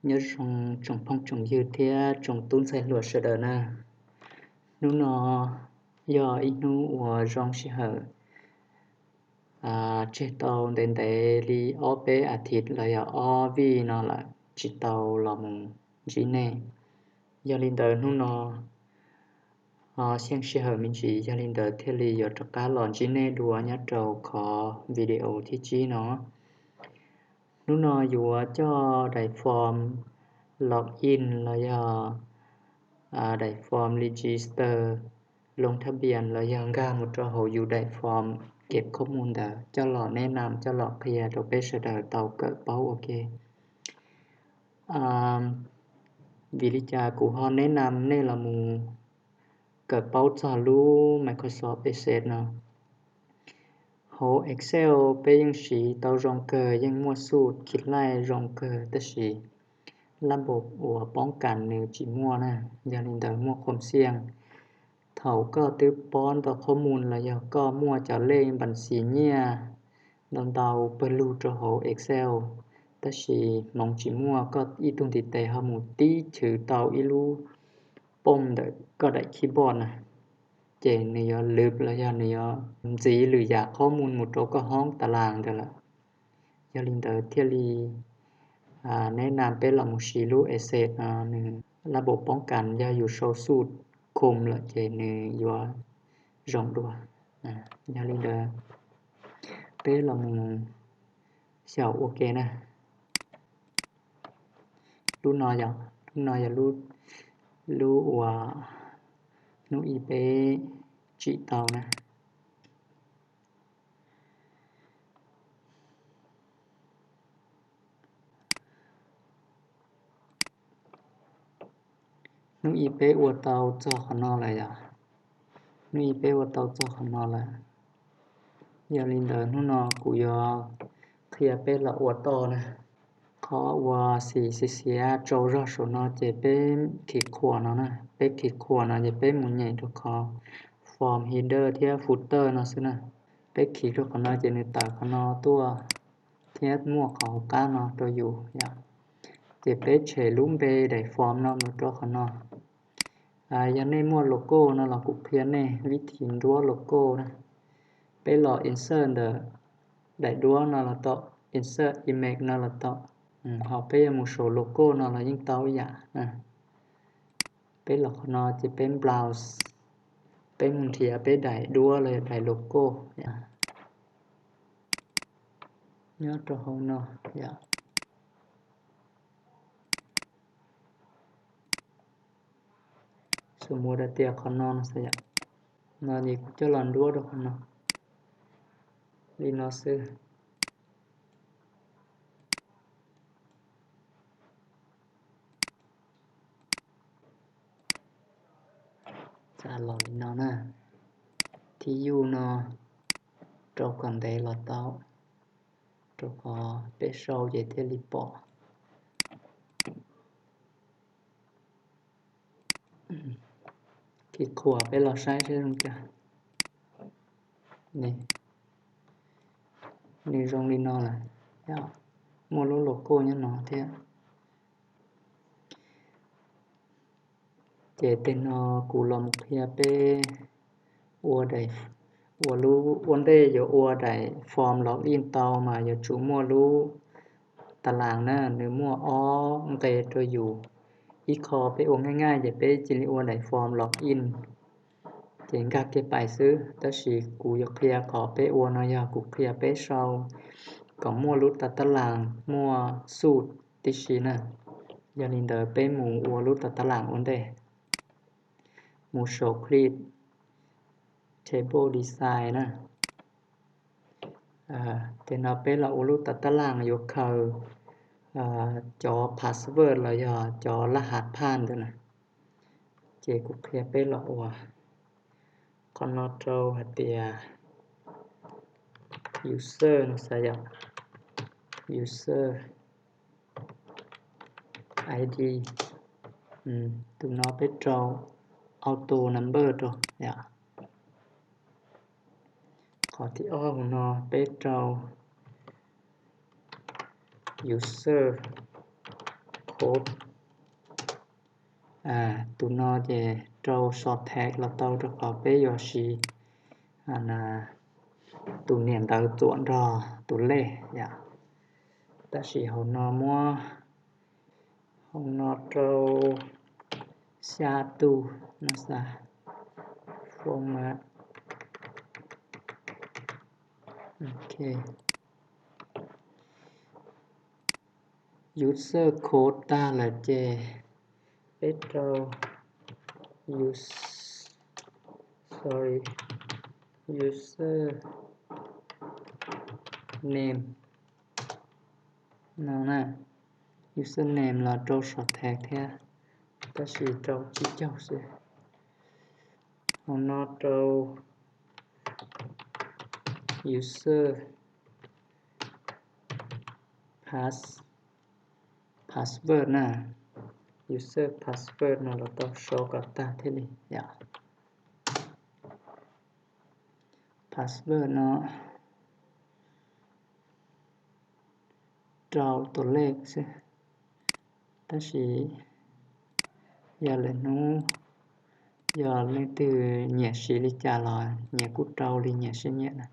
Nyob zoo tsoom phooj tsoom ywg thiab tsoom tub ntxhais hluas sawv daws na. Hnub no yog ib hnub uas zoo sij hawm, tseg tau ntev ntev li ob peb a thiv los yog ob vij no lawm tsis tau los mus ntsib nej. Yog li ntawd hnub no xyeej sij hawm me ntsis, yog li ntawd thiaj li yuav rov qab los ntsib nej dua nyob rau qhov video thib tsib no. Hnub no yuav coj daim form log in los yog daim form register loo thab npias los yog nkag mus rau hauv yus daim form keb khob mus ntawd coj los neb nam coj los qhia rau peb sawv daws tau kawm paub ua ke. Vim li cas kuv ho neb nam nej los mus kawm paub txog lub Microsoft Access no? Hauv Excel peb yeej siv tau zoo kawg, yeej muaj xuj khiv laij zoo kawg, tab sis lab npaum uas poob kas nws tsis muaj na. Yog li ntawd muaj qhom xiaj, thaum koj twb pob ntau qhob mus los yog koj muaj cov lej npas xis nyiaj ntau ntau pawg lug rau hauv Excel, tab sis hmoov tsis muaj, koj ib tug ntiv tes ho mus tib chwv tau ib lub pooj ntawm koj daim keyboard na, ces nws yuav lwv los yog nws yuav ntxiv lwm yam qhob mus mus rau koj hoob tas las ntawd lawm. Yog li ntawd thiaj li neb nam peb los mus siv lub Access no, nws lab npaum poob kas yog yus sau xuj khum lawm ces nws yuav zoo dua. Yog li ntawd peb los mus xyaum ua ke na. Lub no yog, lub no yog lub uas hnub ib peb tsim tau na. Hnub ib peb ua tau txog qhov no lawm yom. Hnub ib peb ua tau txog qhov no lawm. Yog li ntawd hnub no kuv yuav qhia peb los ua toj na. Qhov uas xim xiav xiav tsaus zog saum no ces peb khi khuas no na, peb khi khuas no ces peb mus nyem rau qhov form header thiab footer no xwb na. Peb khi rau qhov no ces nws tawm qhov no tuaj thiab muaj qhov hauv qab no rau yus yom. Ces peb tshem lub npe daim form no mus rau qhov no. Yog nej muaj logo no los kuv qhia nej vib thim nruab logo na. Peb los insert ntawm daim duab no los tau, insert image no los tau, ho peb yuav mus saum logo no los yeej tau ib yam. Peb los qhov no ces peb browse, peb mus nrhiav peb daim duab los yog daim logo nyob rau hauv no yom. Xu mus da tias qhov no no xav yom, no ces kuv coj los nruab rau qhov no li no xwb. Txav los li no na, thib yuj no rau kom ntev los tau, rau qhov peb sau ces thiaj li pom. Khi khuas peb los saib seb zoo cas. Nws zoo li no lawm, muaj lub logo nyob no thiab. Ces tej no kuv los mus qhia peb ua daim, ua lub, ua ntej yuav ua daim form login tau mas yuav tsum muaj lub tas las na, nws muaj ob nqe rau yus. Ib qho peb ua nyaj nyaj ces peb cia li ua daim form login, ces nkag kiag pais xwb. Tab sis kuv yuav qhia qhov peb ua no yog kuv qhia peb sau kom muaj lub tas tas las muaj xuj tib si na. Yog li ntawd peb mus ua lub tas tas las ua ntej. Mus saum click table design na. Ces no peb los ua lub tas tas las yuav khaws cov password los yog cov laj hav phaj ntawd na. Ces kuv qhia peb los ua qhov no rau hais tias user no xav yom, user I D. Tus no peb rau auto number rau yom. Qhov thib ob hauv no peb rau user Tus no ces rau short tag los tau rau qhov peb yuav siv tus niam ntawv txuam nrog tus lej yom. Tab sis hauv no muab, hauv no rau xya tus no xav format. Ok. User code tag lawm ces peb rau us-, sorry, user name no na. User name los rau short tag thiab, tab sis rau tsib caug xwb. Hauv no rau user pass, password na. User password no los tau sau kom tag thiaj li yom. Password no rau tus lej xwb, tab sis yog lwm hnub yog leej twg nyiam siv li cas los nyias kuj rau li nyias siab nyiam na.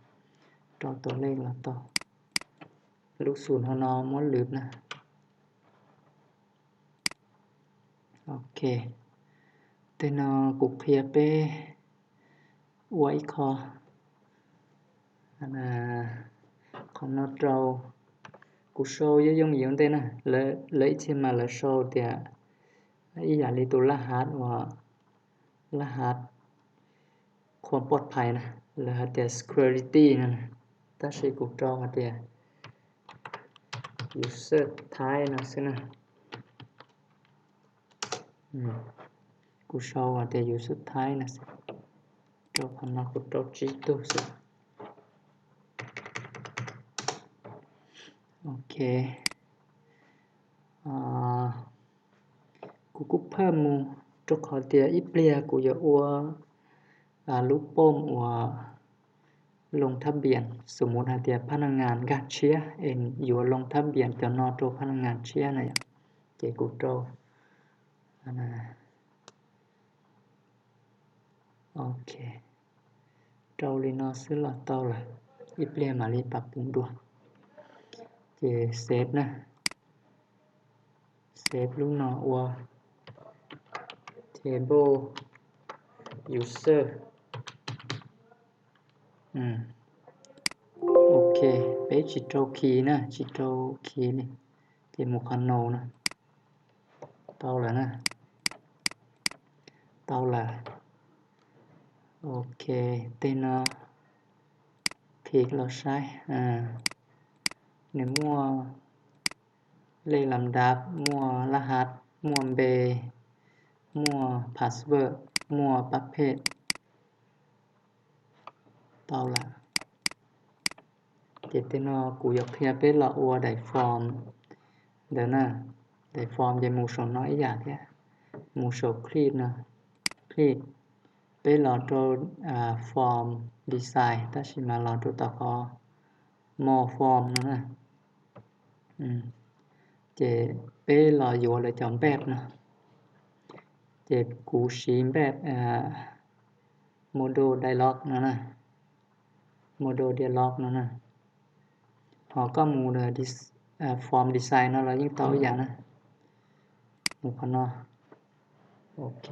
Rau tus lej los tau. Lub xus hauv no muab lwm na. Ok, tej no kuv qhia peb ua ib qho, qhov no rau, kuv sau yooj yooj yim ua ntej na. Lawv ib txhia mas lawv sau tias ib yam li tus laj hav uas, laj hav qhuam pov phais na, lawv hais tias security no na, tab sis kuv rau hais tias user type no xwb na. Kuv sau hais tias user type no xwb, rau qhov no kuv rau tsib tug xwb. Ok, kuv kuj phaj mus rau qhov tias ib pliag kuv yuav ua lub poj uas loo thab npias, xu mus hais tias phaj naj ngas nkag tshiab es yuav loo thab npias cov no rau phaj naj ngas tshiab na yom, ces kuv rau, ok, rau li no xwb los tau lawm, ib pliag mam li pab pum dua. Ces save na, save lub no ua table user. Ok, peb tsis rau key na, tsis rau key li, ces mus qhov no na. Tau lawm na, tau lawm. Ok, tej no click los saib, nws muaj lej lam dav, muaj laj hav, muaj npe, muaj password, muaj pab phej. Tau lawm. Ces tej no kuv yuav qhia peb los ua daim form ntawd na. Daim form ces mus saum no ib yam thiab, mus saum click no, click, peb los rau form design, tab sis mas los rau tom qhov more form no na. Ces peb los yuav lawv cov badge no, ces kuv siv badge model dialog no na, model dialog no na. Ho koj mus form design no los yeej tau ib yam na. Mus qhov no. Ok,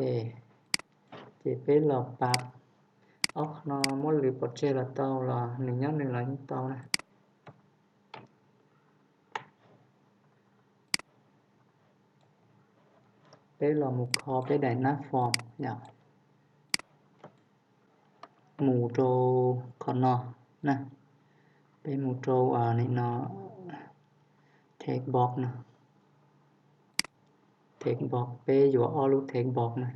ces peb los pab ob qhov no muab lwv pov tseg los tau los nws nyob nws los yeej tau na. Peb los mus kho peb daim nav form yom. Mus rau qhov no na, peb mus rau nim no text box no, text box, peb yuav ob lub text box na.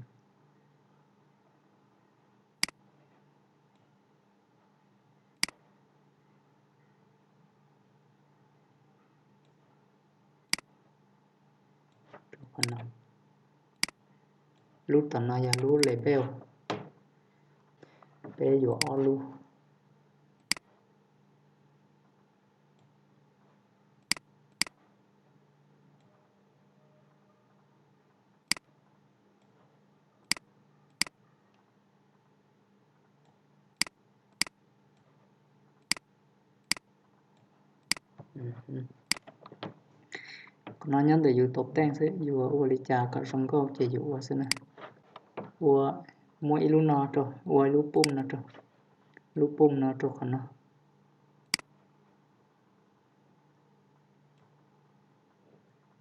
Lub tom no yog lub label, peb yuav ob lub. Qhov no nyob ntawm yus tus teej xwb, yus ua li cas kom zoo nkauj ces yus ua xwb na. Ua, muab ib lub no rau, ua ib lub pum no rau, lub pum no rau qhov no.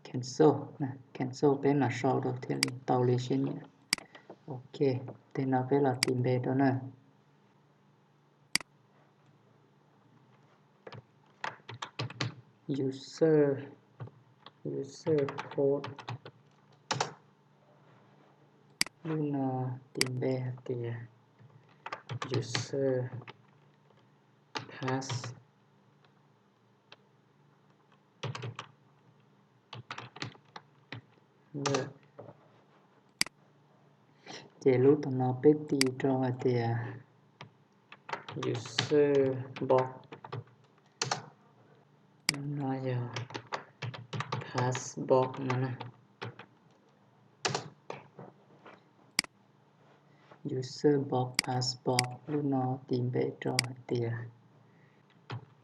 Cancel, cancel peb mam sau rau thiaj li tau li siab nyiam. Ok, tej no peb los tis npe rau na. User, user code. Lub no tis npe hais tias user pass. Ces lub tom no peb tis rau hais tias user box, lub no yog passbox no na. User box passbox, lub no tis npe rau hais tias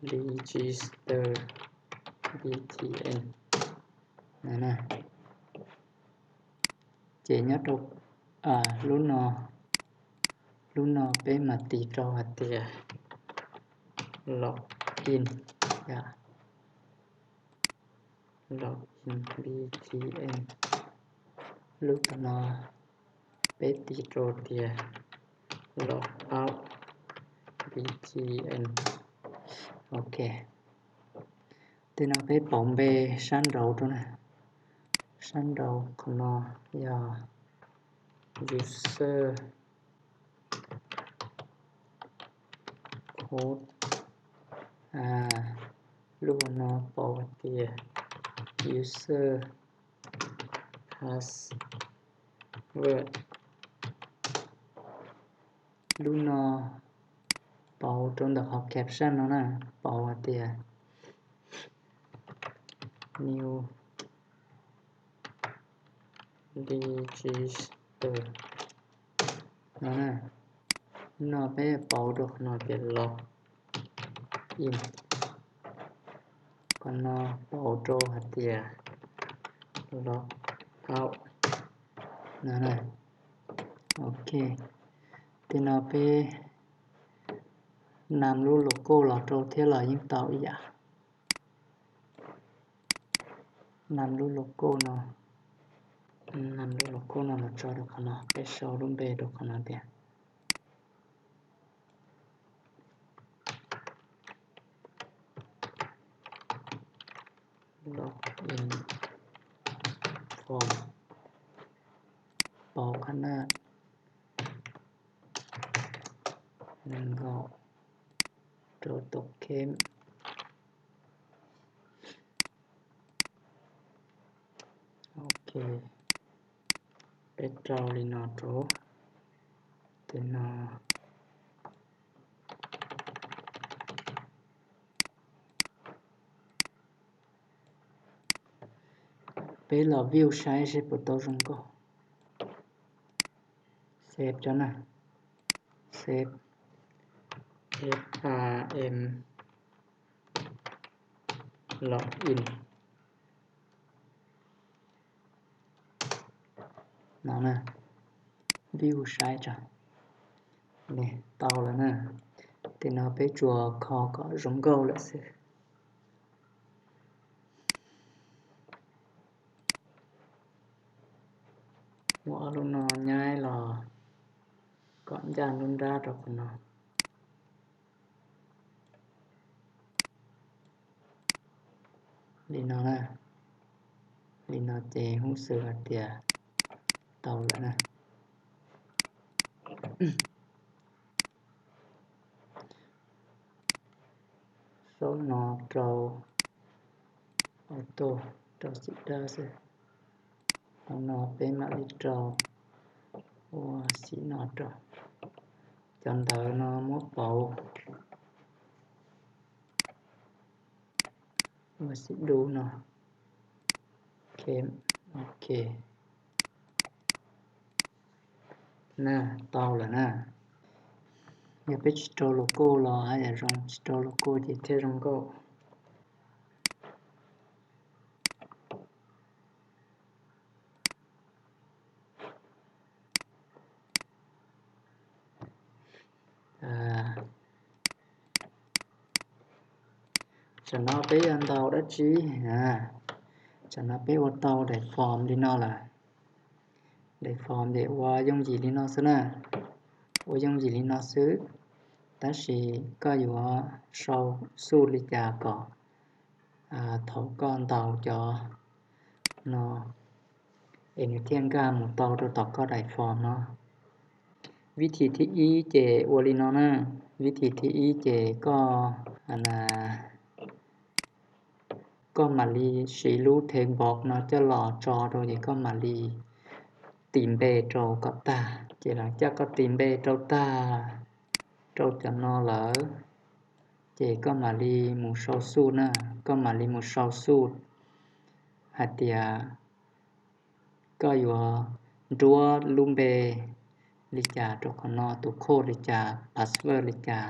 register btn no na. Ces nyob rau lub no, lub no peb mam tis rau hais tias login, login btn. Lub tom no peb tis rau tias logout btn. Ok, tej no peb pauv npe sab nraud rau na. Sab nraud qhov no yog user code. Lub no pauv hais tias user password. Lub no pauv rau ntawm qhov caption no na, pauv hais tias new register no na. Lub no peb pauv rau qhov no tias login. Qhov no pauv rau hais tias logout no na. Ok, tej no peb nam lub logo los rau thiab los yeej tau ib yam. Nam lub logo no, nam lub logo no los tso rau qhov no, peb sau lub npe rau qhov no tias login form. Pauv qhov no nees nkaum rau tus kheeb. Ok, peb rau li no rau, tej no. Peb los view saib seb puas tau zoo nkauj. Save tso na. Save. F A M login no na. View saib tso. Tau lawm na. Tej no peb tsuas kho kom zoo nkauj lawm xwb. Muab ob lub no nyaib los kom ncaj nruab nrab rau qhov no. Li no na, li no ces hub xwb hais tias tau lawm na. Saub no rau auto, rau xim dawb xwb. Qhov no peb mam li rau ua xim no rau. Cov ntawv no muab pauv ua xim dub no. Ok, ok. Na, tau lawm na. Yog peb tsis rau logo los haj yam zoo, tsis rau logo ces thiaj zoo nkauj. Tam no peb yuav ntaus dab tsi? Tam no peb ua tau daim form li no lawm. Daim form ces ua yooj yim li no xwb na. Ua yooj yim li no xwb, tab sis koj yuav sau xuj li cas kom thaum koj ntaus cov no es nws thiaj nkag mus tau rau tom koj daim form no. Vib thim thib ib ces ua li no na. Vib thim thib ib ces koj koj mam li siv lub text box no coj los tso rau ces koj mam li tis npe rau kom tag. Ces los coj koj tis npe rau tag rau cov no lawm, ces koj mam li mus sau xuj na. Koj mam li mus sau xuj hais tias koj yuav nruab lub npe li cas rau qhov no, tus code li cas, password li cas,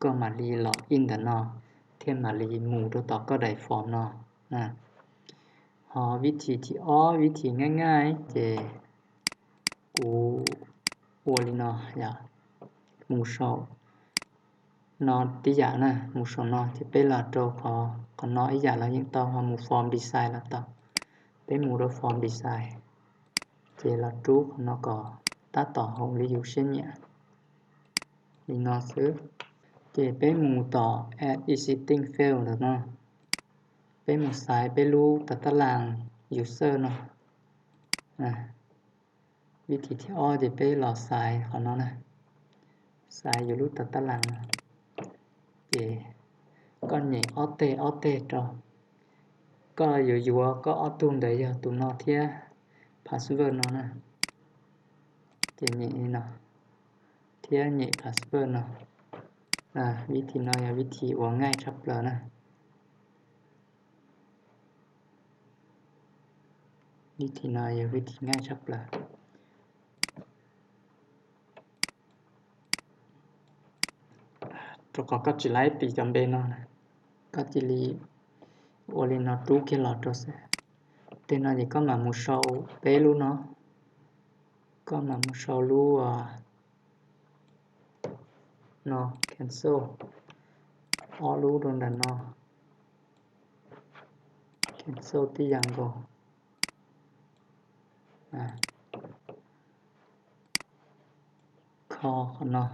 koj mam li log in ntawm no thiaj mam li mus rau tom koj daim form no. Ho vib thim thib ob, vib thim nyaj nyaj ces kuv ua li no yom, mus saum no tib yam na, mus saum no ces peb los rau qhov no ib yam los yeej tau, ho mus form design los tau. Peb mus rau form design, ces los rub qhov no kom tab tom haum li yus siab nyiam li no xwb. Ces peb mus tom add existing field ntawm no, peb mus xaiv peb lub tas tab las user no. Vib thim thib ob ces peb los xaiv qhov no na, xaiv yus lub tas tab las no. Ces koj nyem ob teg ob teg rau, koj yuav yuav koj ob tug ntawd yog tus no thiab password no na. Ces nyem li no thiab nyem password no. Vib thim no yog vib thim uas nqaij tshaj plaws na. Vib thim no yog vib thim nqaij tshaj plaws, rau qhov koj tsis laib tis cov npe no, koj cia li ua li no rub kiag los rau xwb. Tej no ces koj mam mus sau peb lub no, koj mam mus sau lub no, cancel, ob lub rau ntawm no, cancel tib yam nkaus, kho qhov no.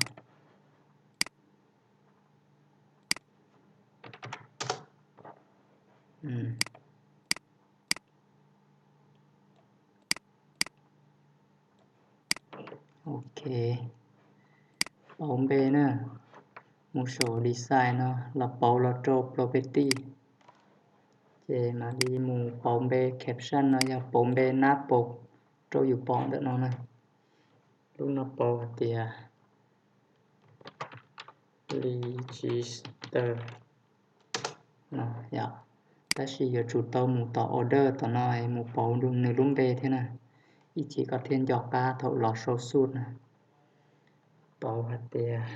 Ok, pauv npe na, mus saum design no los pauv los rau property, ces mam li mus pauv npe, caption no yog pauv npe nab paus rau yus pom ntawm no na. Lub no pauv hais tias register no yom, tab sis yuav tsum tau mus tom order tom no mus pauv nws lub npe thiab na, ib chim koj thiaj nco qab thaum los sau xuj na. Pauv hais tias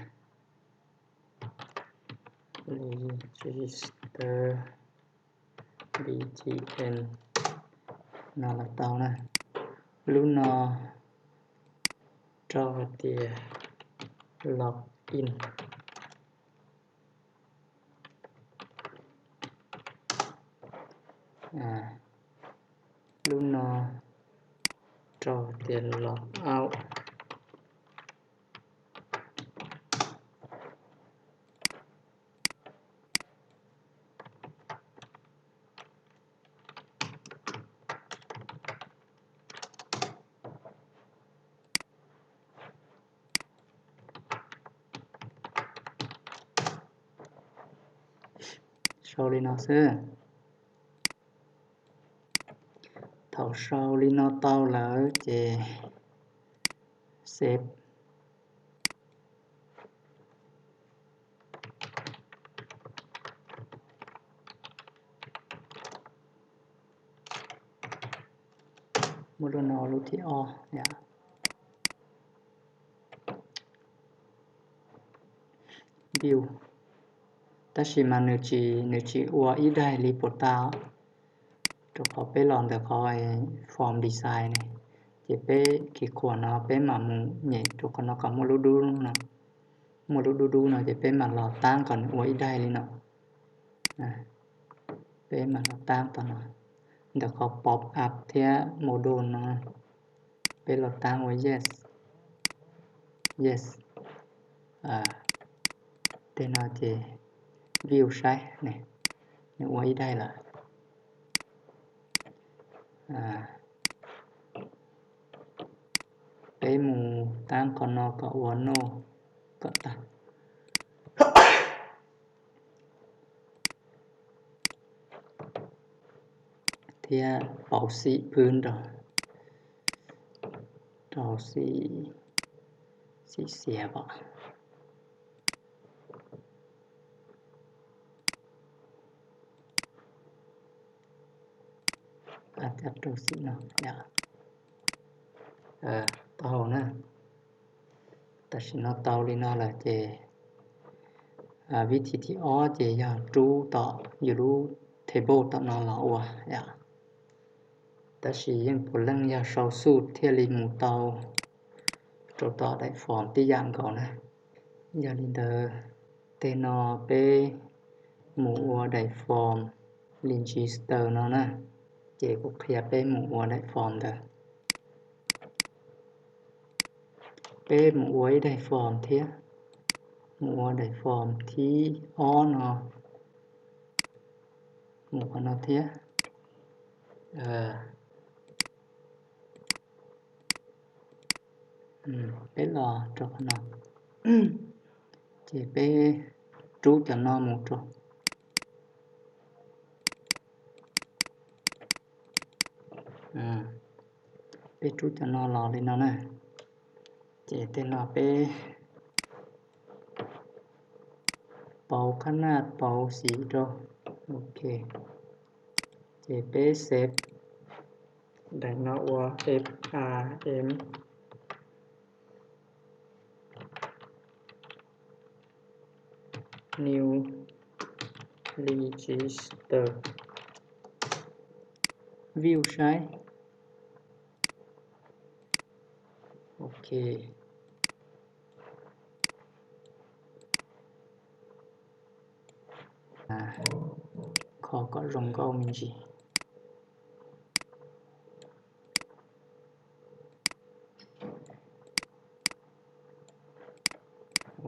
register B T N no los tau na. Lub no rau hais tias log in. Lub no rau hais tias log out. Sau li no xwb. Thaum sau li no tau lawm ces save. Muaj lub no lub thib ob yom. View, tab sis mas nws tsis, nws tsis ua ib daim li puas tau, rau qhov peb los ntawm qhov form design ne, ces peb kis khuam no peb mam mus nyem rau qhov no kom muaj lub dub no, muaj lub dub dub no ces peb mam los tab kom nws ua ib daim li no. Peb mam los tab tom no, ntawm qhov pop up thiab module no, peb los tab ua yes, yes. Tej no ces view saib ne, nws ua ib daim lawm. Peb mus tab qhov no kom ua no kom tag. Thiab pauv xim pwb nrog, rau xim, xim xiav pom. Rau xim no, tau na. Tam sim no tau li no lawm ces vib thim thib ob ces yog rub tom yus lub table tom no los ua yom. Tab sis yeej puav leej yog sau xub thiaj li mus tau rau tom daim form tib yam nkaus na. Yog li ntawd, tej no peb mus ua daim form register no na, ces kuv qhia peb mus ua daim form ntawd. Peb mus ua ib daim form thiab, mus ua daim form thib ob no, mus qhov no thiab. Peb los rau qhov no, ces peb rub cov no mus rau, peb rub cov no los li no na. Ces tej no peb pauv qhab naj pauv xim rau. Ok, ces peb save daim no ua F A M new register view saib. Ok, kho kom zoo nkauj me ntsis.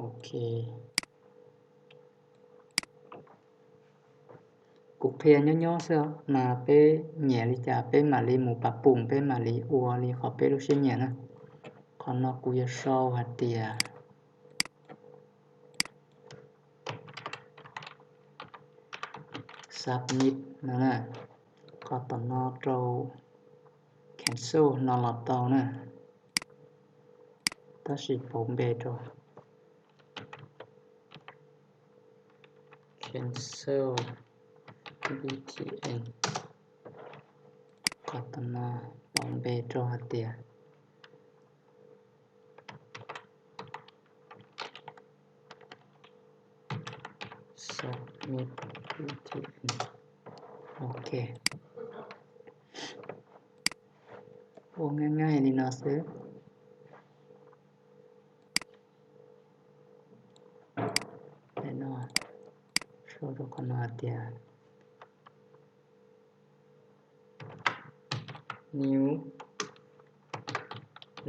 Ok, kuv qhia nyob nyob xwb mas peb nyiam li cas peb mam li mus pab pum, peb mam li ua li qhov peb lub siab nyiam na. Qhov no kuv yuav sau hais tias submit no na. Qhov tom no rau cancel no los tau na, tab sis pauv npe rau cancel B T N. Qhov tom no pauv npe rau hais tias submit B T N. Ok, ua nyaij nyaij li no xwb. Sau rau qhov no hais tias new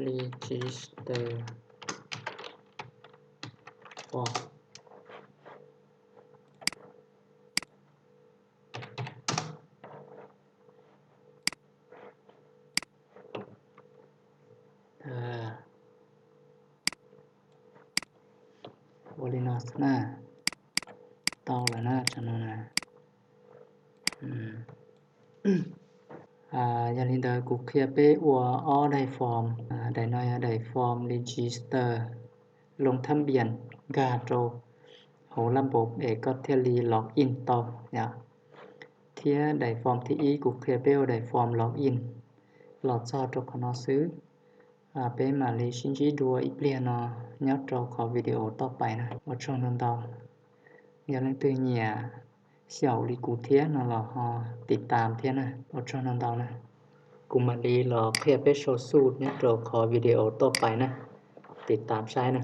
register form. Ua li no xwb na, tau lawm na, tsam no na. Yog li ntawd kuv qhia peb ua ob daim form. Daim no yog daim form register loo thab npias nkag rau hauv lab npaum es koj thiaj li log in tau yom. Thiab daim form thib ib kuv qhia peb ua daim form log in los txog rau qhov no xwb. Peb mam li sib ntsib dua ib pliag no nyob rau qhov video toj pais na. Ua tsaug ntau ntau. Yog leej twg nyiam xyaum li kuv thiab no los ho tiv tam thiab na. Ua tsaug ntau ntau na. Kuv mam li los qhia peb sau xub nyob rau qhov video toj pais na. Tiv tam saib na.